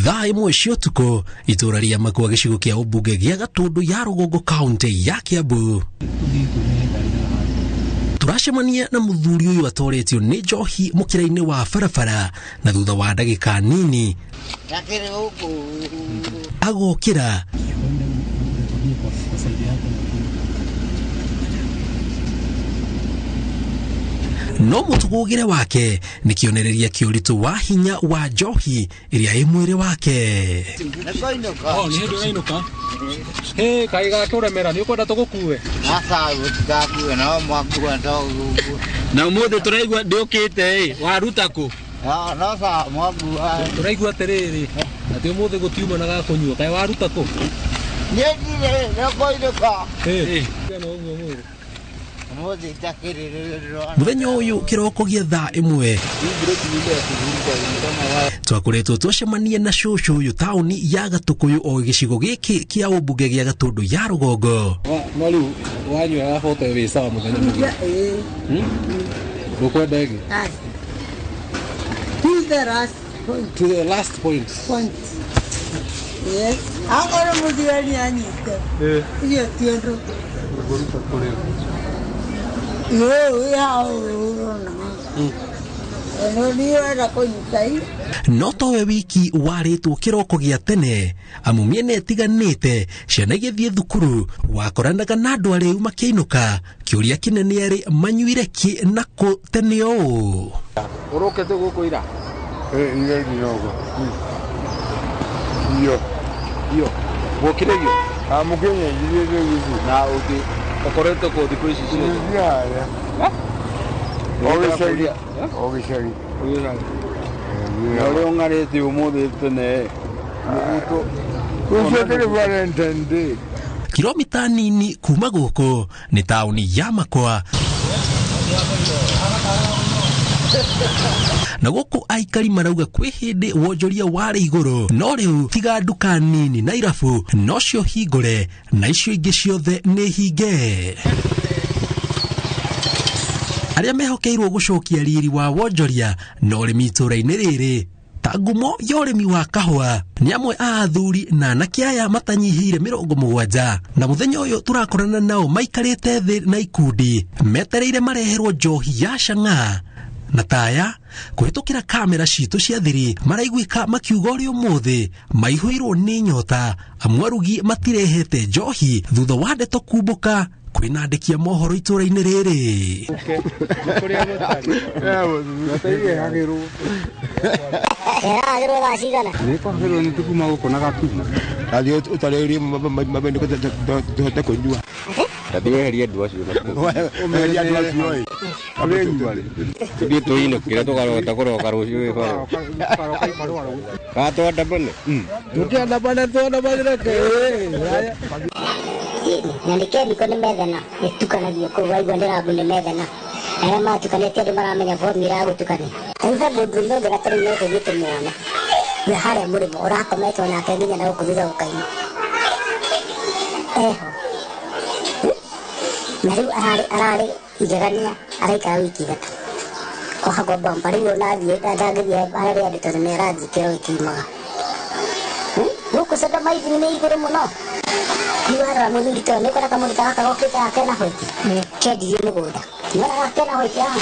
Thaa 1 cia ũtukũ itũra rĩa Makwa gĩcigo kĩa ũmbunge gĩa Gatũndũ ya rũgongo kaunti ya Kiambu. Tũracemania na mũthuri ũyũ atoretio nĩ njohi mũkĩra-inĩ wa barabara na thutha wa ndagĩka nini agokĩra no mũtũgũgĩre wake nĩ kĩonereria kĩa ũritũ wa hinya wa njohi ĩrĩa ĩ mwĩrĩ wake. Na ũmũthĩ tũraigua ndĩũkĩte ĩ waruta kũ? Tũraigua atĩrĩrĩ atĩ ũmũthĩ gũtiuma na gakũnyua kaĩ waruta kũ? Mũthenya ũyũ kĩroko gĩa thaa 1 twakoretwo twacemania na cũcũ ũyũ taũni ya Gatũkũyũ o gĩcigo gĩkĩ kĩa ũmbunge gĩa Gatũndũ ya rũgongo. No rĩu wanyua ya bote wĩ sawa mũthenya mũgima. Ndũkwenda ĩngĩ? To the last point. To the last point. Yes. Akorwo mũthigari anyite. Icio ti ũndũ. Ũngĩruta kũ rĩu? No towe wiki warĩtwo kĩroko gĩa tene amu mĩena ĩtiganĩte ciana igĩthiĩ thukuru wakoranaga na andũ arĩu makĩinũka kĩũria kĩnene arĩ manyuire kĩ na kũ tene ũũ. Ũrokete gũkũ ira? Ira ndinogo. Iyo. Iyo. Wokire iyo? Amũkenya njirĩte gĩthu. Na ũngĩ ũkoretwo kũ thikũ ici ciothe? Harĩa. O gĩcagi. O gĩcagi. Na ũrĩa ũng'arĩte ũmũthĩ tene. Rũciũ tũrĩ Valentine Day. Kilomita nini kuma gũkũ nĩ taũni ya Makwa na gũkũ aikari marauga kwĩ hĩndĩ wonjoria warĩ igũrũ no rĩu tiga nduka nini na irabu nocio hingũre na icio ingĩ ciothe nĩ hinge. Arĩa mehokeirwo gũcokia riri wa wonjoria na ũrĩmi itũra-inĩ rĩrĩ ta ngumo ya ũrĩmi wa kahũa nĩ amwe a athuri na anake aya matanyihĩire 70 na mũthenya ũyũ tũrakorana nao maikarĩte thĩ na ikundi metereire mareherwo njohi ya cang'a na taya kũhĩtũkĩra kamera citũ cia thiri maraiguĩka makiuga ũrĩa ũmũthĩ maihũirwo nĩ nyota amu arugi matirehete njohi thutha wa ndeto kumbũka kwĩna andĩki a mohoro itũra-inĩ rĩrĩ. Nyandĩke riko nĩ methana ĩtukanagio kũu waigua ndĩrabu nĩ methana arĩa matukanĩte andũ maramenya formula ya gũtukania. Rĩu he mũndũ ũmwe ũngĩ gatarĩ no tũthiĩ tũmuone we harĩa mũrĩmo ũrakometwo nake nginya na gũkũ thutha gũkaima eho na rĩu ararĩ igegania araikara wiki 3 ohagwo bamba rĩu ona athiĩ ndangĩthiĩ harĩa andũ tondũ nĩ aranjikĩra gĩkiumaga gũkũ sodomizing nĩ igũrũ mũno. Niwarora mũthuri tondũ nĩ ũkona kamũndũ ta gaka gokĩte haha kena hwaiti kendirie mũgũnda nĩwona gaka kena hwaiti haha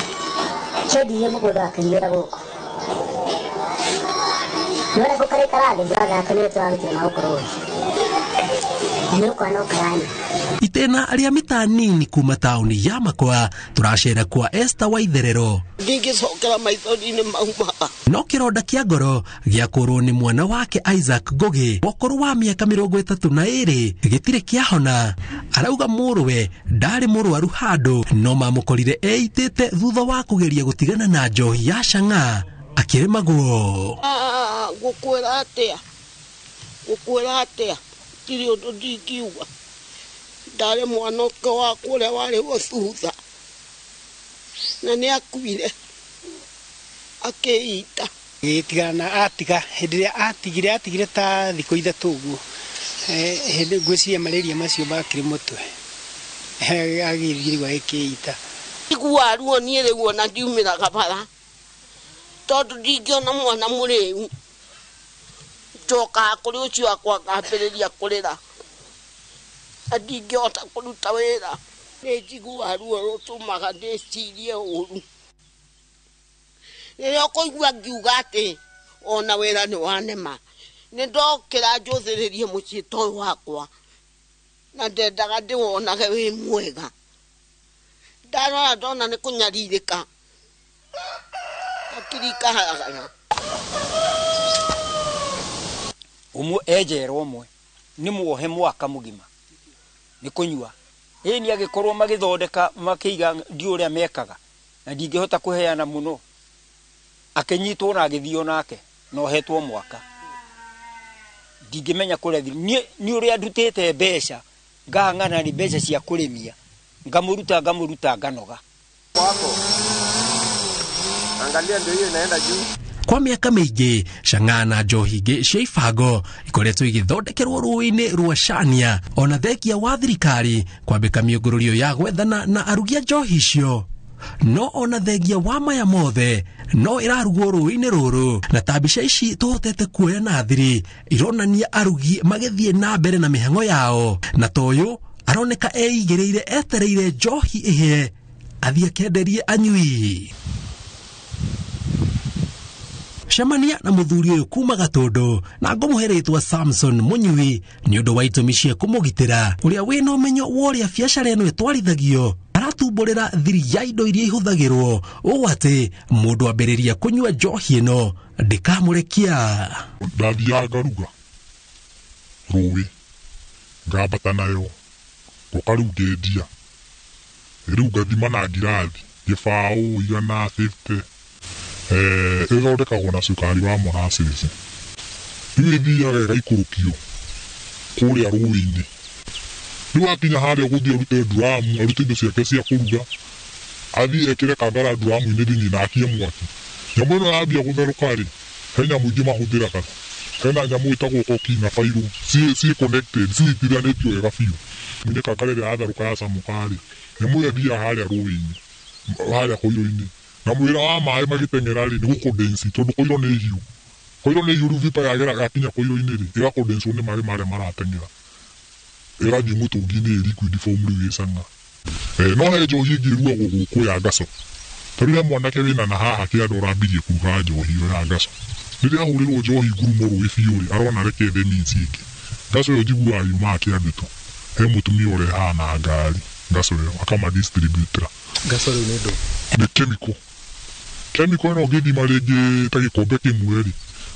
kendirie mũgũnda akĩiyũra gũkũ nĩwona gũkũ karaikara thĩ brother yake nĩwe tũrarutire na gũkũ rũĩ na nĩ ũkona ũkaranyua. Itĩna rĩa mita nini kuma taũni ya Makwa tũracera kwa Esther Waitherero. Ndingĩcokera maithori-inĩ mau maka. No kĩronda kĩa ngoro gĩakũrwo nĩ mwana wake Isaac Ngugi wa ũkũrũ wa mĩaka 32 gĩtirĩ kĩahona. Arauga mũrũwe ndarĩ mũrwaru handũ no mamũkorire eitĩte thutha wa kũgeria gũtigana na njohi ya cang'a akĩrĩmagwo. Ngũkwĩra atĩa? Ngũkwĩra atĩa? Ndirĩ ũndũ ndingiuga. Ndarĩ mwana ũngĩ wakwa ũrĩa warĩ ho thutha na nĩ akuire akĩita. Gĩtigana atiga hĩndĩ ĩrĩa atigire ta thikũ 3 ũguo hĩndĩ ngwĩciria malaria macio makĩrĩ mũtwe agĩthiĩ rĩu agĩkĩita. Igua ruo niĩ rĩu ona ndiumĩraga bara tondũ ndingĩona mwana mũrĩu. Njokaga kũrĩ ũcio wakwa ngambĩrĩria kũrĩra na ndingĩhota kũruta wĩra. Nĩ njiguaga ruo rũtũmaga ndĩcirie ũru. Rĩrĩa ũkũigua ngiuga atĩ ona wĩra nĩ wanema, nĩ ndokĩra njũthĩrĩrie mũciĩ ta ũyũ wakwa na ndendaga ndĩwonage wĩ mwega. Ndarora ndona nĩ kũnyarirĩka, hakiri ikaharagana. Ũmwe enjerwo ũmwe nĩ muohe mwaka mũgima nĩ kũnyua. Ĩni agĩkorwo magĩthondeka makĩiga ndiũ ũrĩa mekaga na ndingĩhota kũheana mũno, akĩnyitwo na agĩthio nake na ohetwo mwaka. Ndingĩmenya kũrĩa thiri nĩ ũrĩa ndutĩte mbeca ngahang'ana nĩ mbeca cia kũrĩmia, ngamũruta nganoga. Angalia ndio hiyo inaenda juu. Kwa mĩaka mĩingĩ cang'aa na njohi ingĩ cia ibango ikoretwo igĩthondekerwo rũĩ-inĩ rwa Cania ona thengia wa thirikari kwambĩka mĩũngũrũrio ya gwethana na arugi a njohi icio. No ona thengia wa maya mothe no ĩrarugwo rũĩ-inĩ rũrũ, na ta mbica ici tũhotete kuoya na thiri ironania arugi magĩthiĩ na mbere na mĩhang'o yao, na ta ũyũ aroneka eigĩrĩire etereire njohi ĩhĩe athiĩ akenderie anyui. Cemania na mũthuri ũyũ kuma Gatũndũ na ngũmũhe rĩtwa Samson Mũnyui nĩ ũndũ wa itũmi cia kũmũgitĩra, ũrĩa wĩna ũmenyo wa ũrĩa biacara ĩno ĩtwarithagio. Aratumbũrĩra thiri ya indo iria ihũthagĩrwo ũũ atĩ mũndũ ambĩrĩria kũnyua njohi ĩno ndĩkamũrekia. Ndathiaga ngaruga rũĩ ngambata nayo ngoka rĩu ngendia, rĩu ngathima na ngirathi gĩbaũ 150. Ĩthondekagwo na cukari wa molasses. Rĩu ĩthiaga ĩgaikũrũkio kũrĩa rũĩ-inĩ. Rĩu akinya harĩa gũthiĩ arute nduramu, arute indo ciake cia kũruga, athiĩ ekĩre kangara nduramu-inĩ thĩinĩ na akie mwaki. Nyamũ ĩno yambia gũtherũka rĩ, he nyamũ ingĩ mahũthĩraga. Hena nyamũ ĩtagwo koki na bairũ, ciĩ connected, cinyitithanĩtio wega biũ. Nĩ kangara ĩrĩa yatherũka yacamũka rĩ, nyamũ ĩyo ĩthiaga harĩa rũĩ-inĩ, harĩa koiro-inĩ. Na mwĩra wa maĩ magĩteng'era rĩ, nĩ gũkondensi tondũ koiro nĩ hiũ. Koiro nĩ hiũ, rĩu vipa yagera yakinya koiro-inĩ rĩ, ĩgakondenswo nĩ maĩ marĩa marateng'era. Ĩgathiĩ mũtũngi-inĩ ĩ liquid form rĩu ĩcang'a. No he njohi ĩngĩ ĩrugagwo gũkũ ya ngaco. Ta rĩu he mwanake wĩna na haha kĩanda ũrambirie kũruga njohi ĩyo ya ngaco. Rĩrĩa ahũrĩrwo njohi ngurumo rũĩ biũ rĩ, arona reke ethe means ĩngĩ. Ngaco ĩyo njiguaga yumaga Kĩandĩtũ. He mũtumia ũrehaga na ngari ngaco ĩyo akamadistributĩra. Ngaco rĩu nĩ ndũ? Nĩ chemical. Chemical ĩno ũngĩthima rĩngĩ ta gĩkombe kĩmwe rĩ,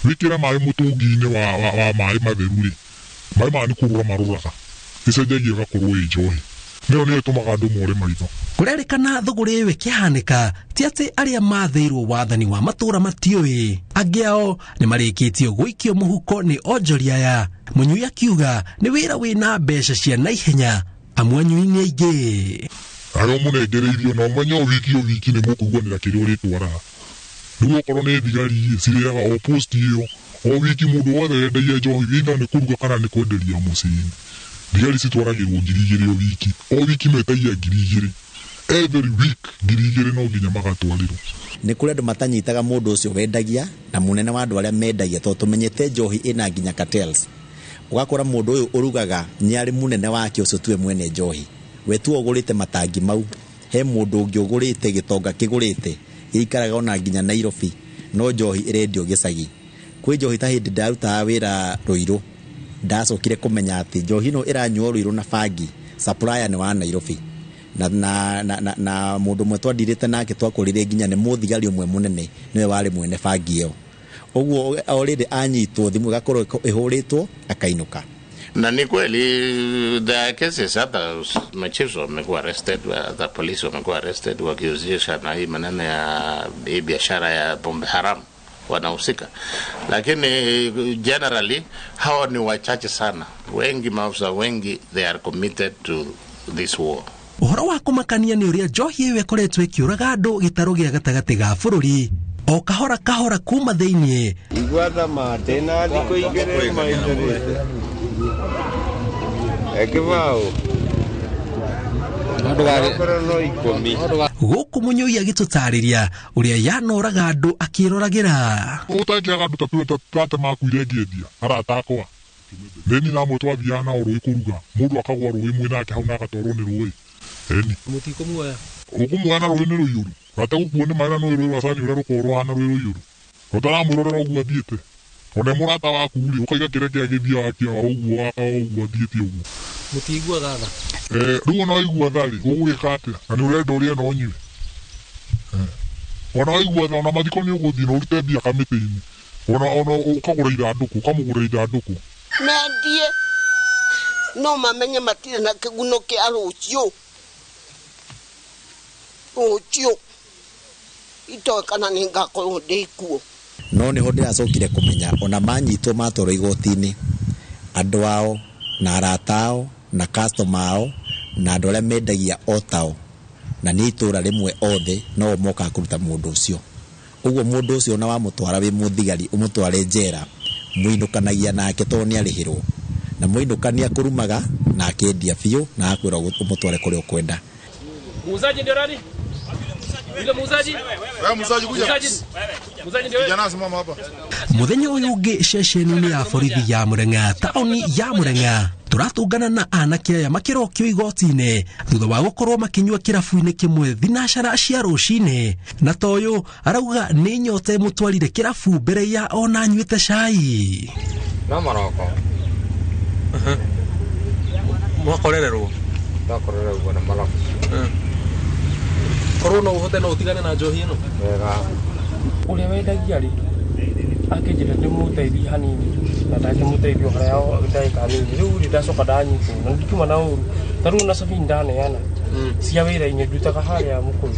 wĩkĩre maĩ mũtũngi-inĩ wa maĩ matheru rĩ, maĩ maya nĩ kũrũra marũraga, ĩcenjagia ĩgakorwo ĩ njohi. Nĩyo nĩyo ĩtũmaga andũ more maitho. Kũrerĩkana thũgũrĩ ĩyo ĩkĩhanĩka ti atĩ arĩa mathĩirwo wathani wa matũũra matiũĩ, angĩ ao nĩ marĩkĩtio gũikio mũhuko nĩ onjoria aya. Mũnyui akiuga nĩ wĩra wĩna mbeca cia naihenya, amwe anyui nĩ aingĩ. Arĩa mũnengereirio na ũmenye o wiki o wiki nĩ mũkũiguanĩra kĩrĩa ũrĩtwaraga. Rĩu okorwo nĩ thigari cirĩaga o post ĩyo o wiki, mũndũ wothe wendagia njohi either nĩ kũruga kana nĩ kwenderia mũciĩ-inĩ. Thigari citwaragĩrwo 2,000 o wiki, o wiki metagia 2,000 every week, 2,000 no nginya magatwarĩrwo. Nĩ kũrĩ andũ matanyitaga mũndũ ũcio wendagia na mũnene wa andũ arĩa mendagia, tondũ tũmenyete njohi ĩna nginya cartels. Ũgakora mũndũ ũyũ ũrugaga nĩ arĩ mũnene wake ũcio tuwe mwene njohi. We tu ũgũrĩte matangi mau, he mũndũ ũngĩ ũgũrĩte gĩtonga kĩgũrĩte gĩikaraga ona nginya Nairobi, no njohi ĩrendio gĩcagi. Kwĩ njohi ta hĩndĩ ndarutaga wĩra Ruiru, ndacokire kũmenya atĩ njohi ĩno ĩranyuo Ruiru na bangi, supplier nĩ wa Nairobi. Na mũndũ ũmwe twandirĩte nake twakũrire nginya nĩ mũthigari ũmwe mũnene nĩwe warĩ mwene bangi ĩyo. Ũguo already anyitwo thimũ ĩgakorwo ĩhũrĩtwo akainũka. Na ni kweli there are cases hata machiefs wamekuwa arrested, hata polisi wamekuwa arrested wakihusisha na hii maneno ya hii biashara ya pombe haramu, wanahusika. Lakini generally hawa ni wachache sana. Wengi, maafisa wengi, they are committed to this war. Ũhoro wa kũmakania nĩ ũrĩa njohi ĩyo ĩkoretwo ĩkĩũraga andũ gĩtarũ gĩa gatagatĩ ga bũrũri o kahora kahora kuma thĩinĩ. Igwatha mate na thikũ igĩrĩ maikarĩte. Ekĩbaũ. Gũkũ mũnyui agĩtũtarĩria ũrĩa yanoraga andũ akĩroragĩra. Ũtangĩaga andũ ta tata makuire ngĩendia arata akwa nĩni namwe twathiaga nao rũĩ kũruga mũndũ akagwa rũĩ mwĩ nake hau na agatwarwo nĩ rũĩ. Ĩni mũtikũmuoya ũkũmuoya na rũĩ nĩ rũiyũru gategũkuo nĩ maĩ na nĩ rũĩ rwa cani ũrĩa rũkoragwo rũhana rwĩ rũiyũru ũtaramwĩrorera ũguo athiĩte ona mũrata waku rĩ ũkaiga kĩrĩa kĩagĩthiaga kĩa ũguo ũguo athiĩte ũguo. Mũtiiguaga tha? Rĩu ona waigua tha rĩ ũgũgĩka atĩa na nĩ ũrenda ũrĩe na ũnyue? Ona waigua tha ona mathiko nĩ ũgũthiĩ na ũrute mbia kamĩtĩ-inĩ ona ũkagũra ithandũkũ ũkamũgũra ithandũkũ. Mendie no mamenye matirĩ na kĩguno kĩa rũciũ rũciũ itoĩ kana nĩ ngakorwo ndĩ kuo. No nĩho ndĩracokire kũmenya ona manyitwo matwarwo igoti-inĩ andũ ao na arata ao na customer ao na andũ arĩa mendagia o tao na nĩ itũra rĩmwe othe no mokaga kũruta mũndũ ũcio. Ũguo mũndũ ũcio ona wamũtwara wĩ mũthigari ũmũtware njera mũinũkanagia nake tondũ nĩ arĩhĩrwo na mũinũkania kũrumaga na akendia biũ na akwĩra ũmũtware kũrĩa ũkwenda. Muuzaji ndio nani? Yule muuzaji? Wewe muuzaji kuja. Muuzaji ndio wewe. Kijana simama hapa. Muthenya ũyũ ũngĩ ceceni-inĩ ya borithi ya Murang'a taũni ya Murang'a tũratũngana na anake aya makĩrokio igoti-inĩ thutha wa gũkorwo makĩnyua kĩrabu-inĩ kĩmwe thinacara cia rũcinĩ na toyũ arauga nĩ nyota ĩmũtwarire kĩrabu mbere ya ona anyuĩte cai. No maroko. Mwakorererwo? Twakorererwo na maroko. Korwo no ũhote no ũtigane na njohi ĩno? Wega. Ũrĩa wendagia rĩ akĩnjĩra ndĩmũteithie hanini na ndakĩmũteithia harĩa ndagĩka nini rĩu rĩ ndacoka ndanyitwo na ndikiuma na ũru ta rĩu na cabi ndaneana cia wĩra-inĩ ndutaga harĩa mũkũyũ.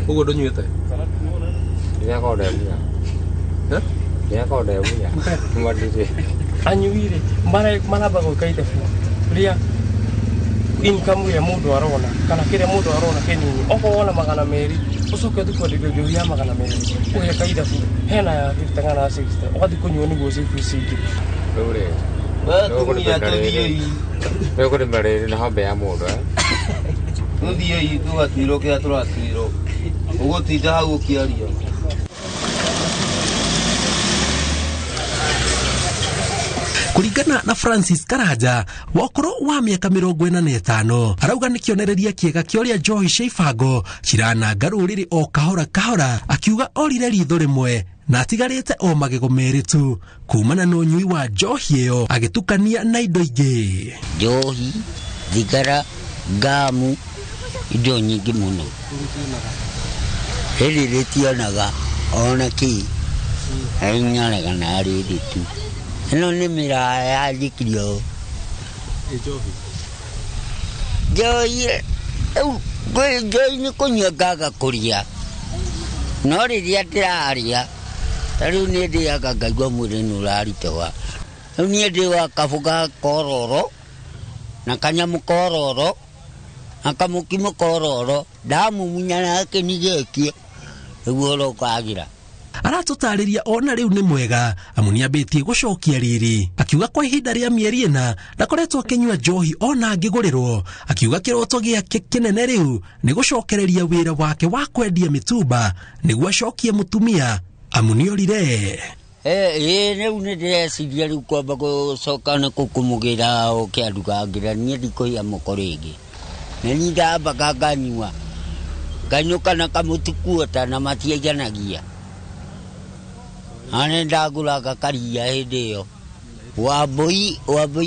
Ũguo ndũnyuĩte? Ndĩrakorwo ndemunya. Ndĩrakorwo ndemunya. Mwandirĩ. Anyui rĩ maramba gwĩka ithabu rĩa income ĩrĩa mũndũ arona kana kĩrĩa mũndũ arona kĩnini okorwo wona 200 ũcoke ũthiĩ kwenderio njohi ya 200 ũgeka ithabu hena ya 50 kana 60 ũgathiĩ kũnyua nĩguo cibu ici ingĩ. Rĩu rĩ rĩu kũrĩma rĩrĩ na hombe ya mũndũ tũthiĩi tũgatuĩrwo kĩrĩa tũratuĩrwo ũgũtinda hau ũkĩaria. Kũringana na Francis Karanja wa ũkũrũ wa mĩaka 45 arauga nĩ kĩonereria kĩega kĩa ũrĩa njohi cia ibango cirananga rũrĩrĩ o kahora kahora akiuga orire ritho rĩmwe na atigarĩte o magego merĩ tu kumana na ũnyui wa njohi ĩyo agĩtukania na indo ingĩ. Njohi, thigara, ngamu, indo nyingĩ mũno rĩrĩ rĩtionaga ona kĩ nyonaga na rĩrĩ tu ĩno nĩ mĩraya yanjikirio njohi njohi nĩ kũnyua ngaga kũrĩa no rĩrĩa ndĩrarĩa ta rĩu nĩ ndĩaga ngaigua mwĩrĩ nĩ ũraritũha rĩu niĩ ndĩ wa kabuga kororo na kanyamũ kororo na kamũkimo kororo ndamumunya nake nĩgekie nĩguo ũrokagĩra. Aratũtarĩria ona rĩu nĩ mwega amu nĩambĩtie gũcokia riri akiuga kwa ihinda rĩa mĩeri 4 ndakoretwo akĩnyua njohi ona angĩgũrĩrwo akiuga kĩroto gĩake kĩnene rĩu nĩ gũcokereria wĩra wake wa kwendia mĩtumba nĩguo acokie mũtumia amu nĩorire. Ĩĩ rĩu nĩ ndĩreciria rĩu kwamba gũcoka na kũmũgĩra oke andugangĩra niĩ ndikũiya mũko rĩngĩ na niĩ ndambaga nganyua nganyũka na kamũtu kuota na matiaiganagia na ndagũraga karia hĩndĩ ĩyo wambũi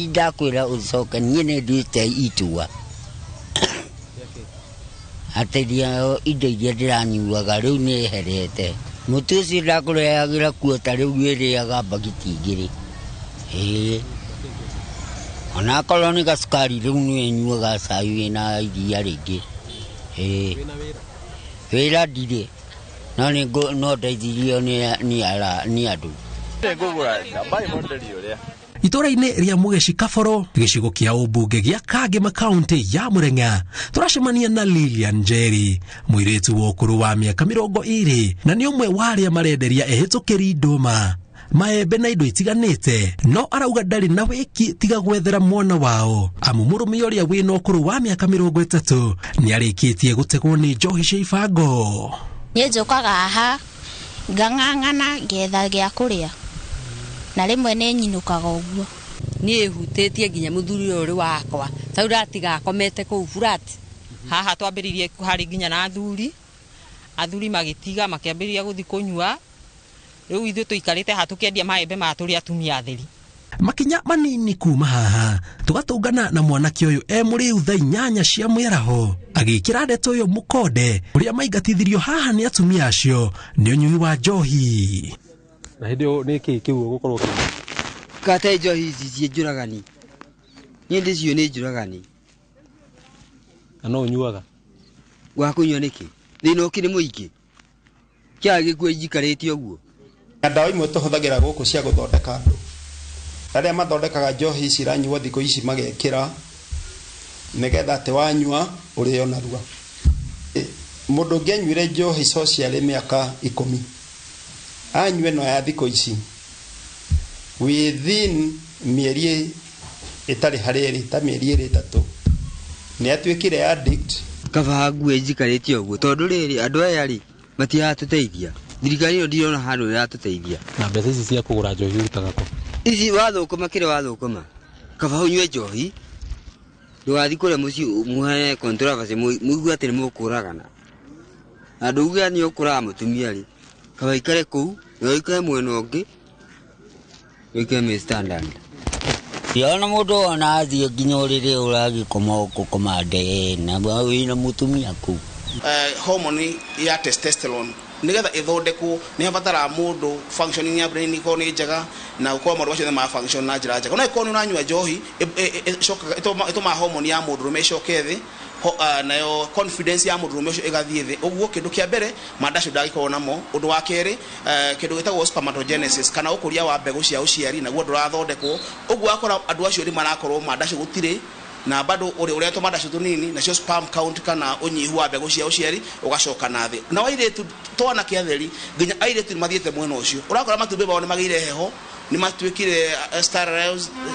ndakwĩra ũcoke niĩ nĩ nduĩte itua atĩ indo iria ndĩranyuaga rĩu nĩ herete mũtu ũcio ndakũrehagĩra kuota rĩu ĩrĩaga mbagiti 2 ĩĩ onakorwo nĩ gacukari rĩu nĩ nyuaga cai wĩna iria rĩngĩ ĩĩ wĩra ndirĩ no nĩ no ndeithirio nĩ andũ. Itũra-inĩ rĩa Mũgeci Kaboro gĩcigo kĩa ũmbunge gĩa Kangema kaunti ya Murang'a tũracemania na Lilian Njeri mũirĩtu wa ũkũrũ wa mĩaka 20 na nĩ ũmwe wa arĩa marenderia ehĩtũkĩri ndũma maembe na indo itiganĩte, no arauga ndarĩ na wĩki tiga gwethera mwana wao amu mũrũme ũrĩa wĩna ũkũrũ wa mĩaka 30 nĩarĩkĩtie gũtegwo nĩ njohi cia ibango. Niĩ njũkaga haha ngang'ang'ana ngetha gĩa kũrĩa na rĩmwe nĩ nyinũkaga ũguo. Niĩ hutĩtie nginya mũthuri ũyũ ũrĩ wakwa tau ndatiga akomete kũu flat. Haha twambĩrĩirie harĩ nginya na athuri, athuri magĩtiga makĩambĩrĩria gũthiĩ kũnyua. Rĩu ithuĩ tũikarĩte haha tũkĩendia maembe maya tũrĩ atumia atheri. Makinya manini kuma haha tugatũngana na mwanake ũyũ e mũrĩu thaa 8 cia mwĩaraho agĩkĩra ndeto ũyũ mũkonde ũrĩa maingatithirio haha nĩ atumia acio nĩ ũnyui wa njohi. Na hĩndĩ ĩyo nĩ kĩĩ kĩu ũgũkorwo ũkĩnyua? Kate njohi ici ciĩ njũragani, niĩ ndĩciũĩ nĩ njũragani. Na no ũnyuaga? Wa kũnyua nĩkĩ? Thĩna ũkĩrĩ mũingĩ, kĩaga gĩkuo njikarĩte ũguo. Na ndawa imwe tũhũthagĩra gũkũ cia gũthondeka andũ arĩa mathondekaga njohi ici iranyuo thikũ ici magekĩra nĩgetha atĩ wanyua ũrĩo narua. Mũndũ ũngĩ anyuire njohi socially mĩaka 10 anyue no ya thikũ ici within mĩeri ĩtarĩ harĩ ĩrĩ ta mĩeri 2 3 nĩ atuĩkire addict. Kaba ngue njikarĩte ũguo tondũ rĩrĩ andũ aya rĩ matiratũteithia, thirikari ĩno ndirona handũ ĩratũteithia. Na mbeca ici cia kũgũra njohi ũrutaga kũ? Ici wathũkũma kĩrĩa wathũkũma, kaba ũnyue njohi ndũgathiĩ kũrĩa mũciĩ mũheane controversy mũigue atĩ nĩ mũkũragana. Na ndũuge nĩ ũkũraga mũtumia rĩ, kaba ikare kũu na ũikare mwena ũngĩ ũikare mwĩ standard. Ona mũndũ ona athiĩ nginya ũrĩrĩ ũragĩkoma ũkũkoma ndee na wĩna mũtumia kũu. Hormone ya testosterone nigetha ithondekwo ni habataraga mundu functioning ya brain ikorwo ni njega na ukorwo maundu macio ma function na njira njega. No ikorwo ni uranyua njohi icokaga itumaga hormone ya mundurume icoke thi, nayo confidence ya mundurume ucio igathie thi. Uguo kindu kia mbere mandacio ndagikorwo namo. Undu wa keri kindu gitagwo spermatogenesis kana ukuria wa mbegu cia uciari naguo ndurathondekwo. Uguo akora andu acio ni marakorwo mandacio gutiri na bado uri uretwo mandacio tunini nacio sperm count kana unyihu wa mbegu cia uciari ugacoka na thi. Na airitu twana kia theri nginya airitu ni mathiete mwena ucio urakora matumbi mao ni magiire heho ni matuikire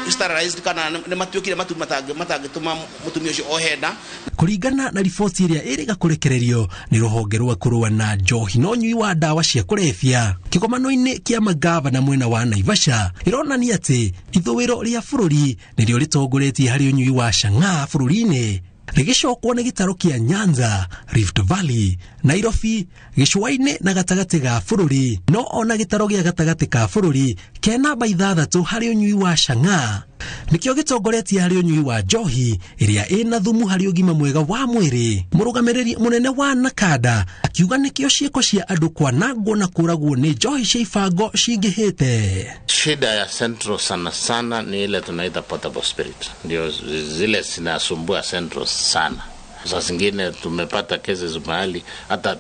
sterilized kana ni matuikire matumbi matangituma mutumia ucio ohenda. Kuringana na riboti iria iriga kurekererio ni ruhonge rwa kurua na njohi na ũnyui wa ndawa cia kũrebia kĩgomano-inĩ kĩa magavana mwena wa Naivasha ironania atĩ ithũĩro rĩa bũrũri nĩrĩo rĩtongoretie harĩ ũnyui wa chang'aa bũrũri-inĩ, rĩgĩcokwo nĩ gĩtarũ kĩa Nyanza, Rift Valley, Nairobi, gĩcũa-inĩ na gatagatĩ ga bũrũri. No ona gĩtarũ gĩa gatagatĩ ka bũrũri ke namba 6 harĩ ũnyui wa chang'aa nĩkĩo gĩtongoretie harĩ ũnyui wa njohi ĩrĩa ĩna thumu harĩ ũgima mwega wa mwĩrĩ. Mũrũgamĩrĩri mũnene wa Nakada akiuga nĩkĩo ciĩko cia andũ kwanangwo na kũragwo nĩ njohi cia ibango cingĩhĩte. Shida ya Central sana sana ni ile tunaita potable spirit, ndio zile zinasumbua Central sana. Saa zingine tumepata cases mahali hata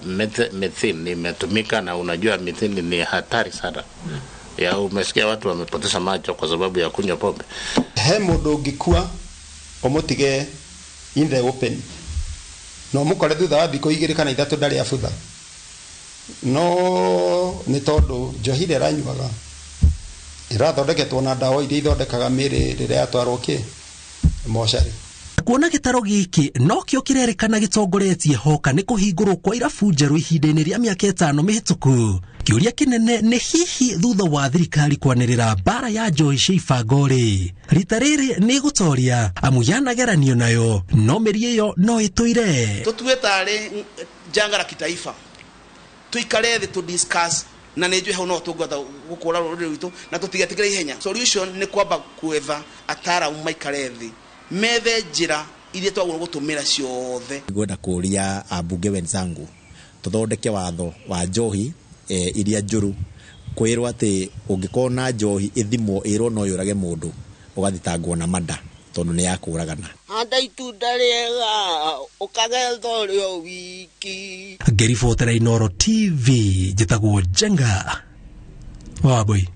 methane imetumika, na unajua methane ni hatari sana. Ya umesikia watu wamepoteza macho kwa sababu ya kunywa pombe. He mundu ungikua umutige in the open no mukore thutha wa thikũ 2 kana 3 ndari abutha, no ni tondu njohi ĩrĩa aranyuaga irathondeketwo na ndawa iria ithondekaga mĩĩrĩ rĩrĩa yatwarwo kĩ mocarĩ. Kuona gĩtarũ gĩkĩ nokĩo kĩrerĩkana gĩtongoretie hoka nĩ kũhingũrwo kwa irabu njerũ ihinda-inĩ rĩa mĩaka 5 mĩhĩtũku. Kĩũria kĩnene nĩ hihi thutha wa thirikari kwanĩrĩra mbara ya njohi cia ibango rĩ, rita rĩrĩ nĩ ĩgũtoria amu yanageranio nayo no mĩri ĩyo no ĩtũire. Tũtue tarĩ janga la kitaifa, tuikare thĩ tu discuss na nĩ njũĩ hau no tũngĩhota gũkũra rũrĩrĩ rwitũ na tũtigetigĩre ihenya. Solution nĩ kwamba gwetha ataaramu maikare thĩ methe njĩra iria twagĩrĩirwo gũtũmĩra ciothe. Ngwenda kũria ambunge wenzangu tũthondeke watho wa njohi iria njũru, kwĩrwo atĩ ũngĩkorwo na njohi ĩthimwo ĩrwo no yũrage mũndũ ũgathitangwo na mada tondũ nĩ ya kũragana. Handa itunda rĩega ũkagetha ũrĩ o wiki. Ngĩribotera Inooro TV njĩtagwo Njenga wa Wambui.